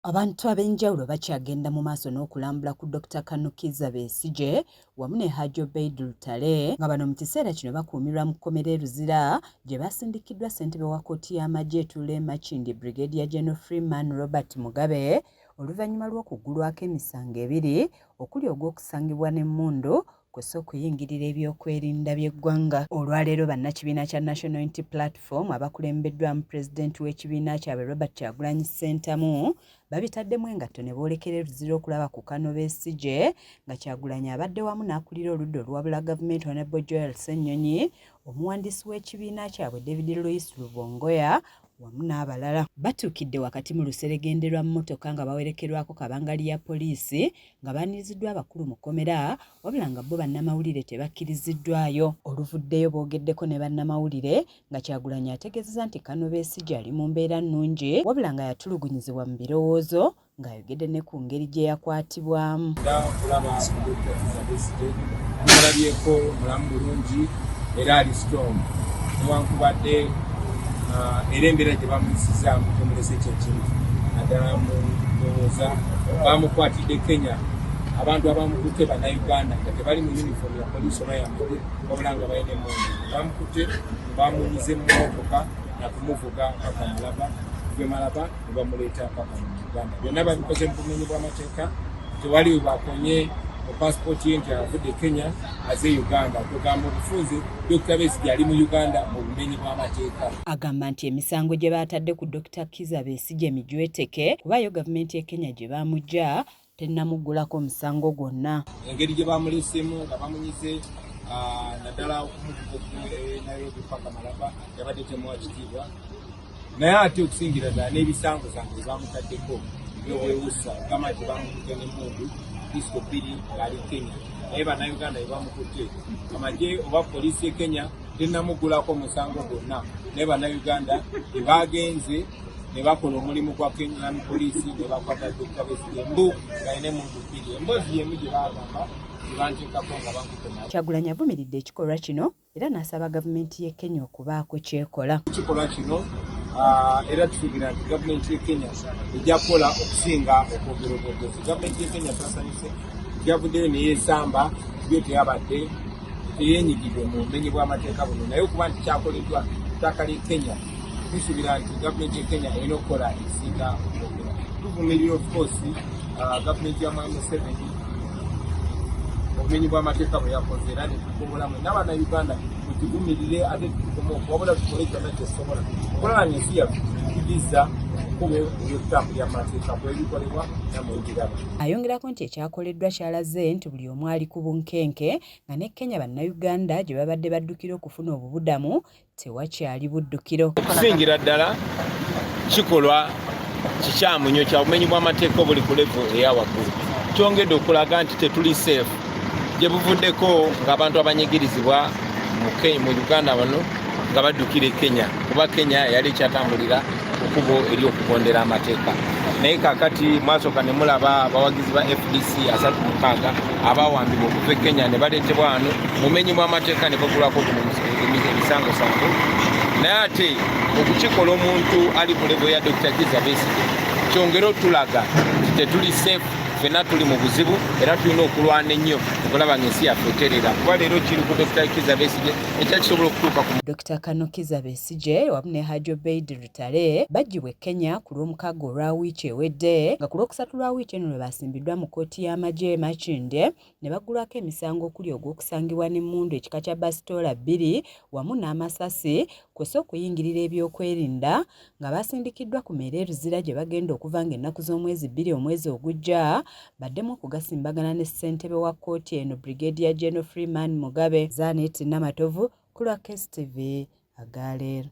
Abantu ab'enjawulo bakyagenda mu maaso n'okulambula ku Dokita Colonel Kizza Besigye wamu ne Hajji Obeid Lutale, nga bano mu kiseera kino bakuumirwa mu kkomera e Luzira gye basindikiddwa ssentebe wa kkooti y'amagye etuula e Makindye, Brigadier General Freeman Robert Mugabe, oluvannyuma lw'okuggulwako emisango ebiri okuli ogw'okusangibwa n'emmundu kw'ossa okuyingirira ebyokwerinda by'eggwanga. Olwaleero bannakibiina kya National Unity Platform abakulembeddwamu pulezidenti w'ekibiina kyabwe Robert Kyagulanyi Ssentamu babitaddemu engatto ne boolekera e Luzira okulaba ku Colonel Besigye, nga Kyagulanyi abadde wamu n'akulira oludda oluwabula gavumenti Honorable Joel Ssennyonyi, omuwandiisi w'ekibiina kyabwe David Louis Lubongoya wamu n'abalala. Batuukidde wakati mu luseregende lwa mmotoka nga bawerekerwako kabangali ya poliisi, nga baaniriziddwa abakulu mu kkomera, wabula nga bo bannamawulire tebakkiriziddwayo. Oluvuddeyo boogeddeko ne bannamawulire nga Kyagulanyi ategeezezza nti Colonel Besigye ali mu mbeera nnungi, wabula nga yatulugunyizibwa mu birowoozo, ng'ayogedde ne ku ngeri gye yakwatibwamu. Kulaba Dr. Kizza Besigye, mulabyeko mulamu bulungi era ali strong, newankubadde era embeera gye bamuyisizaamu temulese kyekimu, naddala mu ndowooza. Bamukwatidde Kenya, abantu abamukutte Bannayuganda nga tebali mu uniform ya poliisi oba yamagye, wabula nga balina emmundu. Bamukutte, bamunyize mu motoka nakumuvuga paka Malaba, kuva Malaba ne bamuleeta paka mu Uganda. Byonna babikoze mu bumenyi bw'amateeka. Tewali we bakonye mu pasipooti ye nti avudde Kenya aze Uganda. Tugamba obufunze, Dr. Besigye ali mu Uganda mu bumenyi bw'amateeka. Agamba nti emisango gye baatadde ku Dr. Kizza Besigye mijweteke, kubayo gavumenti e Kenya gye bamuggya tennamuggulako omusango gwonna. Engeri gye bamuleseemu nga bamunyize, naddala okumuvuga Nairobi paka Malaba, yabadde temuwa kitiibwa. Naye ate okusingira ddala n'ebisangosango bye bamutaddeko byobwewusa, gamba nti bamukutte n'emmundu pistol 2 ng'ali Kenya, naye Bannayuganda bye bamukutte, amagye oba poliisi e Kenya tennamuggulako omusango gwonna, naye Bannayuganda tebagenze ne bakola omulimu gwa Kenyan poliisi ne bakwata Dr. Besigye mbu ng'alina emmundu 2. Emboozi y'emu gye bagamba gye banteekako nga bankutte. Kyagulanyi avumiridde ekikolwa kino era n'asaba gavumenti y'e Kenya okubaako kyekola. Ekikolwa kino, era tusuubira nti gavumenti y'e Kenya ejja kukola okusinga okwogera obwogezi. Gavumenti y'e Kenya twasanyuse yavuddeyo neyeesamba yo, teyabadde teyenyigidde mu bumenyi bw'amateeka buno, naye okuba nti kyakoleddwa ttaka ly'e Kenya, tusuubira nti gavumenti y'e Kenya erina okukola ekisinga okwogera. Tuvumirira, of course, gavumenti ya Mwami Museveni obumenyi bw'amateeka bwe yakoze, era netukobola mwenna Bannayuganda mukivumirire, ate tukome wabula tukole kyonna kyetusobola okulaba nga ensi yaffe tugizza kkubo eryokutambulira mu mateeka bwebikolebwa namwegiraba. Ayongerako nti ekyakoleddwa kyalaze nti buli omu ali ku bunkenke, nga ne Kenya Bannayuganda gye babadde baddukira okufuna obubudamu tewakyali buddukiro. Okusingira ddala kikolwa kikyamu nnyo kya bumenyi bw'amateeka obuli ku level eya waggulu. Kyongedde okulaga nti tetuli safe. Gye buvuddeko ng'abantu abanyigirizibwa mu Uganda bano nga baddukira e Kenya, kuba Kenya yali ekyatambulira ku kkubo ery'okugondera amateeka. Naye kakati mwasooka ne mulaba abawagizi ba FDC 36 abawambibwa okuva e Kenya ne baleetebwa wano bumenyi bw'amateeka ne bagulwako guno emisangosango. Naye ate okukikola omuntu ali ku level ya Dr. Kizza Besigye kyongere otulaga nti tetuli safe, ffenna tuli mu buzibu, era tulina okulwana ennyo okulaba nga ensi yaffe eterera, kuba leero kiri ku Dr. Kizza Besigye, ekyakisobola okutuuka ku Dr. Colonel Kizza Besigye wamu ne Hajji Obeid Lutale baggyibwa e Kenya ku Lwomukaaga olwa wiiki ewedde, nga ku Lwokusatu lwa wiiki eno lwe basimbiddwa mu kkooti y'amagye e Makindye ne baggulwako emisango okuli ogw'okusangibwa n'emmundu ekika kya basitoola 2 wamu n'amasasi, kw'ossa okuyingirira ebyokwerinda, nga basindikiddwa ku meere e Luzira gye bagenda okuva ng'ennaku z'omwezi 2 omwezi ogujja baddemu okugasimbagana ne ssentebe wa kkooti eno, Brigadier General Freeman Mugabe. Zanet Namatovu ku lwa KSTV agaleero.